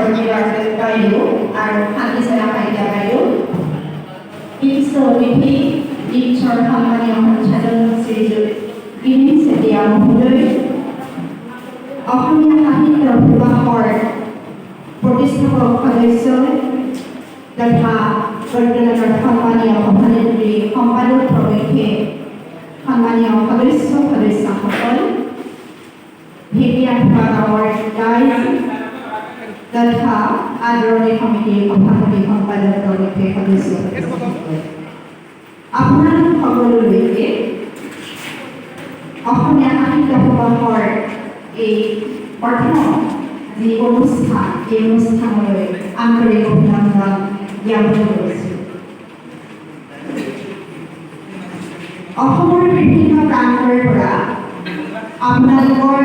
স্বৰ্গীয় বাইদেউ আৰু শান্তিচেনা শইকীয়া বাইদেউ, বিশিষ্ট অতিথি দীক্ষৰ সন্মানীয় সঞ্চালক শ্ৰীযুত গিৰীশ চেতিয়া মহোদয়, অসমীয়া সাহিত্য সভাৰ প্ৰতিষ্ঠাপক সদস্য তথা বৰ্তমানৰ সন্মানীয় সভানেত্ৰী, সম্পাদক প্ৰমুখ্যে সন্মানীয় সদস্য সদস্যাসকল, ঢেকীয়াখোৱা গাঁৱৰ ৰাইজ তথা আদৰণি সমিতিৰ সভাপতি, সম্পাদক প্ৰমুখ্যে সদস্য সদস্যাসকল, আপোনালোক সকলোলৈকে অসমীয়া সাহিত্য সভাৰ এই প্ৰথম যি অনুষ্ঠান, এই অনুষ্ঠানলৈ আন্তৰিক অভিনন্দন জ্ঞাপন কৰিছোঁ। অসমৰ বিভিন্ন প্ৰান্তৰ পৰা আপোনালোকৰ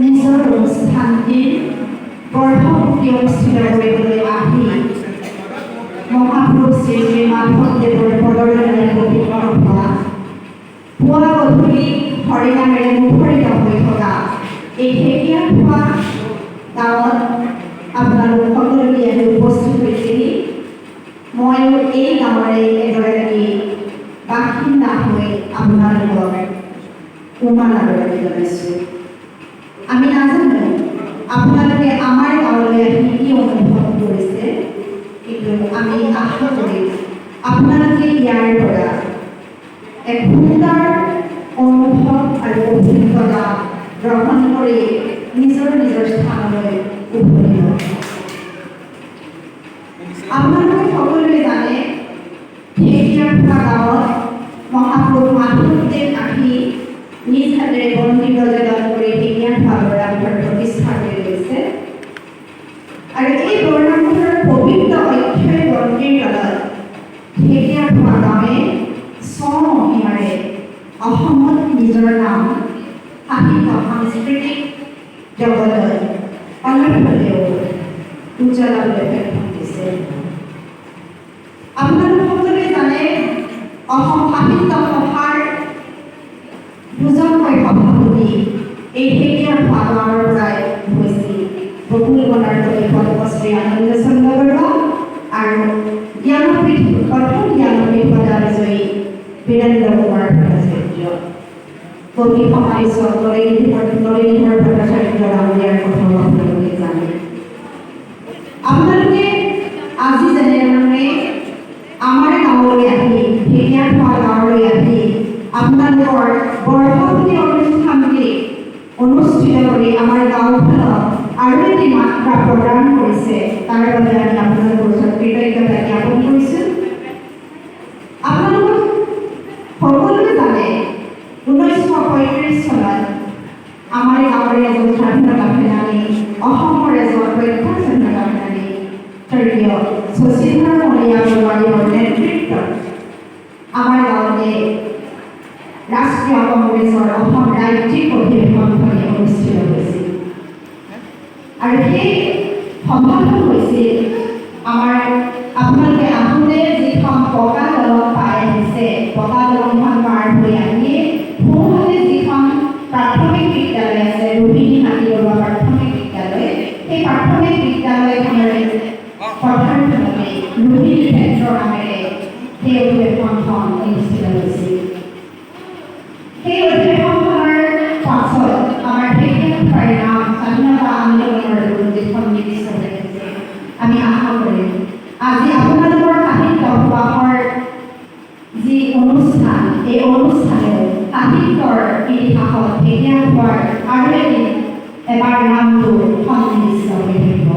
নিজৰ অনুষ্ঠানটিৰ বৰ্ষপূৰ্তি অনুষ্ঠিত কৰিবলৈ আহি মহাপুৰুষ শ্ৰী শ্ৰী মাধৱদেৱৰ পদৰেণুৰে পবিত্ৰ হোৱা, পুৱা গধূলি হৰিনামেৰে মুখৰিত হৈ থকা এই ঢেকীয়াখোৱা গাঁৱত আপোনালোক সকলোকে আহি উপস্থিত হৈছেহি। ময়ো এই গাঁৱৰে এগৰাকী বাসিন্দা হৈ আপোনালোকক উমান আদৰণি জনাইছোঁ। আমি নাজানো আপোনালোকে আমাৰ গাঁৱলৈ আহি কি অনুভৱ কৰিছে, কিন্তু আমি আশা কৰিম আপোনালোকে ইয়াৰ পৰা এক সুন্দৰ অনুভৱ আৰু অভিজ্ঞতা গ্ৰহণ কৰি নিজৰ নিজৰ স্থানলৈ উভতিব। আপোনালোকে সকলোৱে জানে, ঢেকীয়াখোৱা গাঁৱত মহাপুৰুষ মাধৱদেৱ আহি নিজ হাতেৰে বন্তি প্ৰজ্বলন কৰি ঢেকীয়াখোৱা বৰনামঘৰ প্ৰতিষ্ঠা কৰি গৈছে আৰু এই বৰনামঘৰৰ পবিত্ৰ অক্ষয় বন্তিৰ তলত ঢেকীয়াখোৱা গাঁৱে স্বমহিমাৰে অসমত নিজৰ নাম সাহিত্য সাংস্কৃতিক জগতত অলপ হ'লেও উজ্বলাবলৈ সক্ষম হৈছে। আপোনালোক সকলোৱে জানে, অসম সাহিত্য সভাৰ দুজনকৈ সভাপতি এই ঢেকীয়াখোৱা গাঁৱৰ পৰাই হৈছিল, বকুল বনৰ কবি পদ্মশ্ৰী আনন্দ চন্দ্ৰ বৰুৱা আৰু জ্ঞানপীঠ, প্ৰথম জ্ঞানপীঠ বঁটা বিজয়ী বীৰেন্দ্ৰ কুমাৰ ভট্টাচাৰ্য। কবি সমালোচক নলিনীধৰ ভট্টাচাৰ্য ডাঙৰীয়াৰ কথাও আপোনালোকে জানে। আপোনালোকে আজি যেনেধৰণে আমাৰ গাঁৱলৈ আহি, ঢেকীয়াখোৱা গাঁৱলৈ আহি আপোনালোকৰ বৰ্ষপূৰ্তি অনুষ্ঠানটি অনুষ্ঠিত কৰি আমাৰ গাঁওখনক আৰু এটি মাত্ৰা প্ৰদান কৰিছে, তাৰ বাবে আমি আপোনালোকৰ ওচৰত কৃতজ্ঞতা জ্ঞাপন কৰিছোঁ। আপোনালোক সকলোৱে জানে, 1935 চনত আমাৰ গাঁৱৰে এজন স্বাধীনতা সেনানী, অসমৰ এজন প্ৰখ্যাত স্বাধীনতা সেনানী স্বৰ্গীয় শশীধৰ মলীয়া বৰুৱাদেৱৰ নেতৃত্বত আমাৰ গাঁৱতে ৰাষ্ট্ৰীয় কংগ্ৰেছৰ অসম ৰাজ্যিক অধিৱেশনখনি অনুষ্ঠিত হৈছিল আৰু সেই সভাখন হৈছিল আমাৰ আপোনালোকে আহোঁতে যিখন পকা দলং পাই আহিছে, পকা দলংখন পাৰ হৈ আহিয়ে সোঁফালে যিখন প্ৰাথমিক বিদ্যালয় আছে, ৰোহিণী হাতী বৰুৱা প্ৰাথমিক বিদ্যালয়, সেই প্ৰাথমিক বিদ্যালয়খনৰে পথাৰখনতে ৰোহিণী ক্ষেত্ৰ নামেৰে সেই অধিৱেশনখন অনুষ্ঠিত হৈছিল। সেই অধিৱেশনখনৰ পাছত আমাৰ ঢেকীয়াখোৱাৰ নাম স্বাধীনতা আন্দোলনৰ বুৰঞ্জীত সন্নিৱিষ্ট হৈ আছে। আমি আশা কৰিম, আজি আপোনালোকৰ সাহিত্য সভাৰ যি অনুষ্ঠান, এই অনুষ্ঠানেও সাহিত্যৰ ইতিহাসত ঢেকীয়াখোৱাৰ আৰু এদিন এবাৰ নামটো সন্নিৱিষ্ট হৈ থাকিব।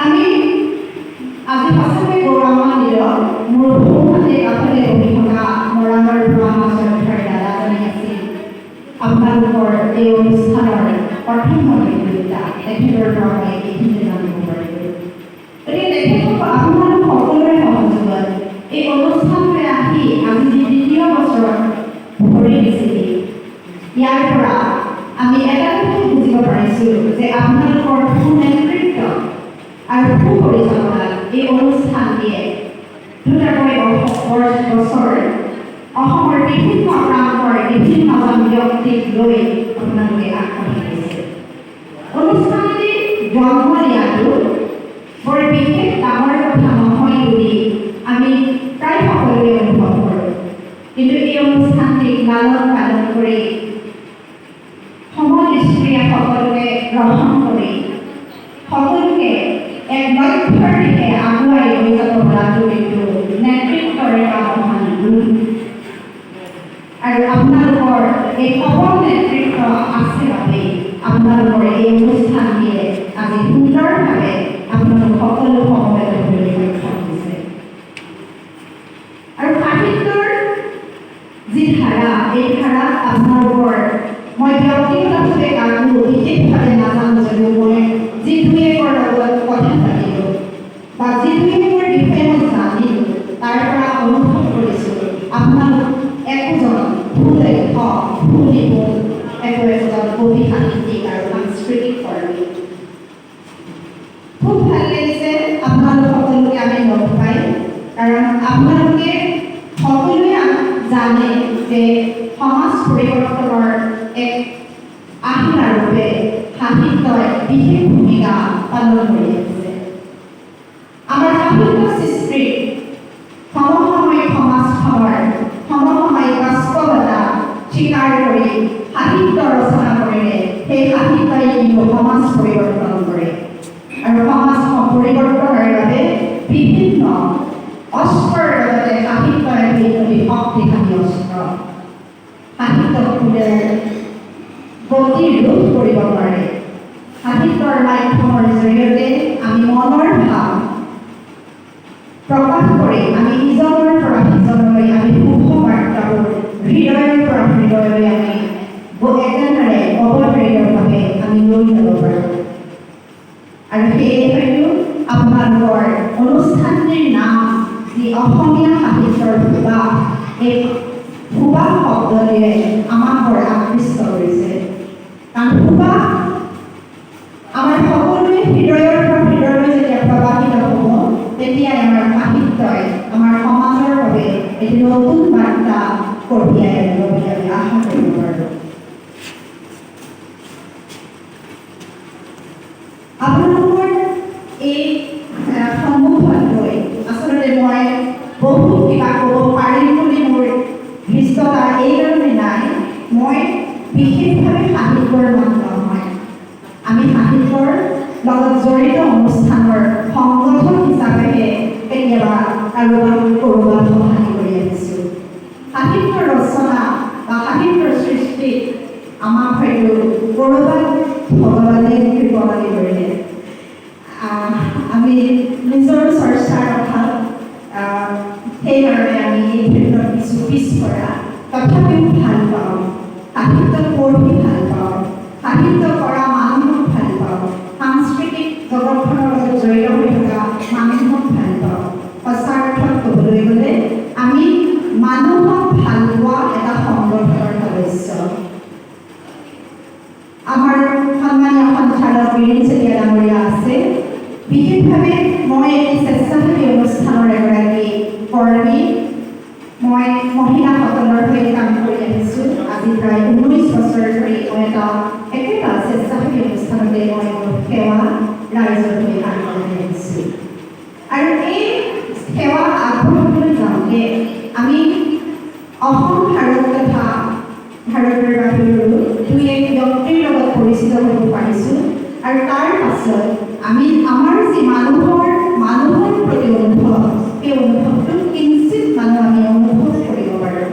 আমি আজি সঁচাকৈ গৌৰৱান্বিত। মোৰ সোঁহাতে কাষতে বহি থকা মৰাণৰ পৰা অহা শ্ৰদ্ধাৰ দাদাজনে আছিল আপোনালোকৰ এই অনুষ্ঠানৰ প্ৰথম উদ্যোক্তা। তেখেতৰ পৰা মই এইখিনি জানিব পাৰিলোঁ। গতিকে তেখেতসকল, আপোনালোক সকলোৰে সহযোগত এই অনুষ্ঠানটোৱে আহি আজি যি দ্বিতীয় বছৰত ভৰি দিছেহি, ইয়াৰ পৰা আমি এটা কথাই বুজিব পাৰিছোঁ যে আপোনালোকৰ সুনেতৃত্ব আৰু সুপৰিচালনাত এই অনুষ্ঠানটিয়ে দুটাকৈ বছৰ অসমৰ বিভিন্ন প্ৰান্তৰ বিভিন্নজন ব্যক্তিক লৈ আপোনালোকে আগবাঢ়ি গৈছে। অনুষ্ঠানটিৰ জন্ম দিয়াটো বৰ বিশেষ ডাঙৰ কথা নহয় বুলি আমি প্ৰায় সকলোৱে অনুভৱ কৰোঁ। কিন্তু এই অনুষ্ঠানটিক লালন পালন কৰি, সমদৃষ্টিৰে সকলোকে গ্ৰহণ কৰি, সকলোকে এক লক্ষ্যৰ দিশে আগুৱাই লৈ যাব পৰাটো কিন্তু নেতৃত্বৰ এটা মহান গুণ। আৰু আপোনালোকৰ এই সবল নেতৃত্ব আছে বাবেই আপোনালোকৰ এই অনুষ্ঠানটিয়ে আজি সুন্দৰভাৱে আপোনালোক সকলো সমবেত হ'বলৈ সক্ষম হৈছে। আৰু সাহিত্যৰ যি ধাৰা, এই ধাৰাত আপোনালোকৰ, মই ব্যক্তিগতভাৱে কাকো বিশেষভাৱে নাজানো যদিও মই যি দুই একৰ লগত কথা পাতিলোঁ বা যি দুই একৰ বিষয়ে মই জানিলোঁ, তাৰ পৰা অনুভৱ কৰিছোঁ আপোনালোক একোজন সুদক্ষ, সুনিপুণ একো একোজন কবি, সাহিত্যিক আৰু সাংস্কৃতিক কৰ্মী। খুব ভাল লাগিছে আপোনালোক সকলোকে আমি লগ পাই, কাৰণ আপোনালোকে সকলোৱে জানে যে সমাজ পৰিৱৰ্তনৰ এক আহিলা ৰূপে সাহিত্যই বিশেষ ভূমিকা পালন কৰি আহিছে। আমাৰ সাহিত্য সৃষ্টিত সমসাময়িক সমাজখনৰ সমসাময়িক বাস্তৱতা স্বীকাৰ কৰি সাহিত্য ৰচনা কৰিলে সেই সাহিত্যই কিন্তু সমাজ পৰিৱৰ্তন কৰে। আৰু সমাজ পৰিৱৰ্তনৰ বাবে বিভিন্ন অস্ত্ৰৰ লগতে সাহিত্য এবিধ অতি শক্তিশালী অস্ত্ৰ। সাহিত্যক কোনেও গতিৰোধ কৰিব নোৱাৰে। সাহিত্যৰ মাধ্যমৰ জৰিয়তে আমি মনৰ ভাৱ প্ৰকাশ কৰি আমি ইজনৰ পৰা সিজনলৈ আমি শুভ বাৰ্তাবোৰ হৃদয়ৰ পৰা হৃদয়লৈ আমি একেধাৰে অৱধাৰিতভাৱে আমি লৈ যাব পাৰোঁ। আৰু সেয়ে হয়তো আপোনালোকৰ অনুষ্ঠানটিৰ নাম যি অসমীয়া সাহিত্যৰ সুবাস, এই সুবাস শব্দটিৰে আমাক বৰ আকৃষ্ট কৰিছে। কাৰণ সুবাস আমাৰ সকলোৱে হৃদয়ৰ পৰা হৃদয়লৈ যেতিয়া প্ৰবাহিত হ'ব, তেতিয়াই আমাৰ সাহিত্যই আমাৰ সমাজৰ বাবে এটি নতুন বাৰ্তা কঢ়িয়াই আনিব বুলি আমি আশা কৰিব পাৰোঁ। আপোনালোকৰ এই সন্মুখত গৈ আচলতে মই বহুত কিবা ক'ব পাৰিম বুলি মোৰ ধৃষ্টতা এইকাৰণে নাই, মই বিশেষভাৱে সাহিত্যৰ মানুহ নহয়। আমি সাহিত্যৰ লগত জড়িত অনুষ্ঠানৰ সংগঠক হিচাপেহে কেতিয়াবা কাৰোবাক ক'ৰবাত সহায় কৰি আহিছোঁ। সাহিত্যৰ ৰচনা বা সাহিত্যৰ সৃষ্টিত আমাক হয়তো ক'ৰবাত ভগৱানে কৃপণালি কৰিলে। আমি নিজৰ চৰ্চাৰ অভাৱ, সেইকাৰণে আমি এই ক্ষেত্ৰত কিছু পিছপৰা। তথাপিও ভাল পাওঁ, সাহিত্য পঢ়ি ভাল পাওঁ, সাহিত্য কৰা মানুহক ভাল পাওঁ, সাংস্কৃতিক জগতখনৰ লগত জড়িত হৈ থকা মানুহক ভাল পাওঁ। সঁচা অৰ্থত ক'বলৈ গ'লে আমি মানুহক ভাল পোৱা এটা সংগঠনৰ সদস্য। আমাৰ সন্মানীয় সঞ্চালক বীৰেণ চেতিয়া ডাঙৰীয়া আছে। বিশেষভাৱে মই এটি স্বেচ্ছাসেৱী অনুষ্ঠানৰ এগৰাকী কৰ্মী। মই মহিলাসকলৰ হৈ কাম কৰি আহিছোঁ। আজি প্ৰায় 19 বছৰ ধৰি মই একেটা স্বেচ্ছাসেৱী অনুষ্ঠানতে মই মোৰ সেৱা ৰাইজৰ হৈ আগবঢ়াই আহিছোঁ। আৰু এই সেৱা আগবঢ়াবলৈ যাওঁতে আমি অসম, ভাৰত তথা ভাৰতৰ বাহিৰৰো দুই এক ব্যক্তিৰ লগত পৰিচিত হ'ব পাৰিছোঁ। আৰু তাৰ পাছত আমি আমাৰ যি মানুহৰ প্ৰতি অনুভৱ, সেই অনুভৱটো কিঞ্চিত মানুহ আমি অনুভৱ কৰিব পাৰোঁ।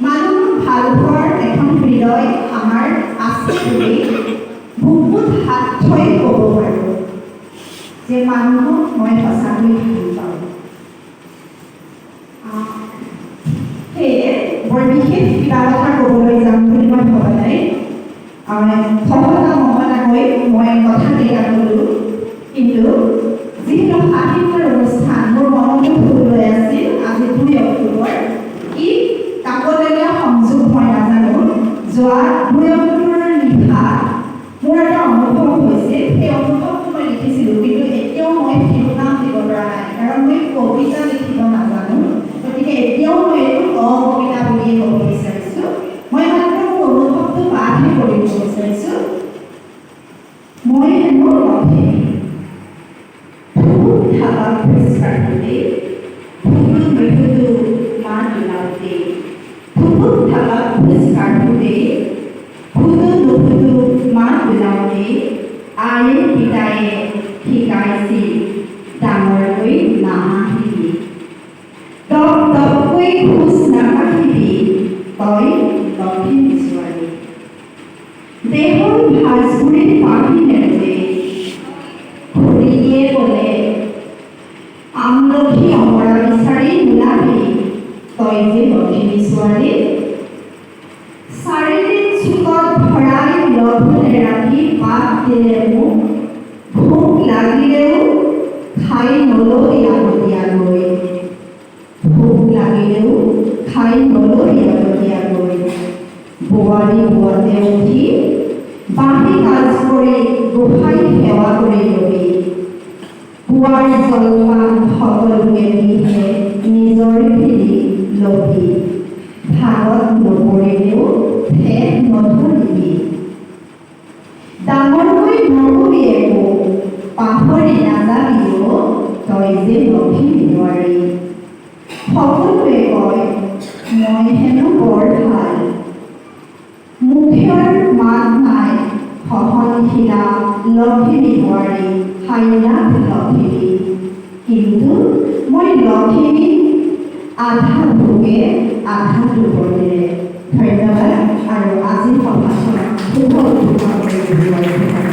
মানুহক ভাল পোৱাৰ এখন হৃদয় আমাৰ আছে বুলি বুকুত হাত থৈ ক'ব পাৰোঁ যে মানুহক মই সঁচাকৈ ভাল পাওঁ। সেয়ে বৰ বিশেষ কিবা কথা ক'বলৈ যাম বুলি মই ভবা নাই। খহটা মহলাকৈ মই কথাকেইটা ক'লোঁ, কিন্তু যিহেতু সাহিত্যৰ অনুষ্ঠান, মোৰ মনতো ভুল হৈ আছিল। আজি 2 অক্টোবৰ, কি কাকতলীয়া সংযোগ মই নাজানো। যোৱা 2 অক্টোবৰৰ নিশা মোৰ এটা অনুভৱ হৈছিল। সেই অনুভৱটো মই লিখিছিলোঁ, কিন্তু এতিয়াও মই শিৰোনাম দিব পৰা নাই, কাৰণ মই কবিতা লিখিব নাজানো। গতিকে এতিয়াও মই এইটো অকবিতা বুলিয়ে ক'ব বিচাৰিছোঁ। মই মাত্ৰ মোৰ অনুভৱটো পাঠহে কৰিব বিচাৰিছোঁ। মই হেনো থালাত খোজ কাঢ়োঁতে, ফুটো নুফুটো মাত ওলাওঁতে, থুপুক থাপাক খোজ কাঢ়োঁতে, ফুটো নুফুটো মাত ওলাওঁতে আয়ে পিতায়ে শিকাইছিল, ডাঙৰকৈ নাহাঁহিবি, দপ দপকৈ খোজ নাকাঢ়িবি, তই লখিমী ছোৱালী। দেহৰ ভাঁজবোৰে পাহি নেৰোৱে। খুৰীয়ে ক'লে, আমলখি অমৰা বিচাৰি নোলাবি, তই যে লখিমী ছোৱালী। চাৰিদিন চুকত ভৰাই লঘোণে ৰাখি পাত দিলে মোক, ভোক লাগিলেও খাই নলবি আগতীয়াকৈ, ভোক লাগিলেও খাই নলবি আগতীয়াকৈ। বোৱাৰী পুৱাতে উঠি বাঁহী কাজ কৰি গোসাঁই সেৱা কৰি লবি। পুৱাৰ জলপান সকলোকে দিহে নিজৰখিনি লবি। ভাগত নপৰিলেও ঠেহ নধৰিবি। ডাঙৰকৈ নকবি একো, পাহৰি নাযাবিও, তই যে লখিমী বোৱাৰী। সকলোৱে কয়, মই হেনো বৰ ভাল। মুখৰ মাত নাই, সহনশীলা লখিমী বোৱাৰী, সাইলাখ লখিমী। কিন্তু মই লখিমী আধা ভোকে আধা টোপনিৰে। ধন্যবাদ আৰু আজিৰ সভাখন শুভ উদ্বোধন কৰি।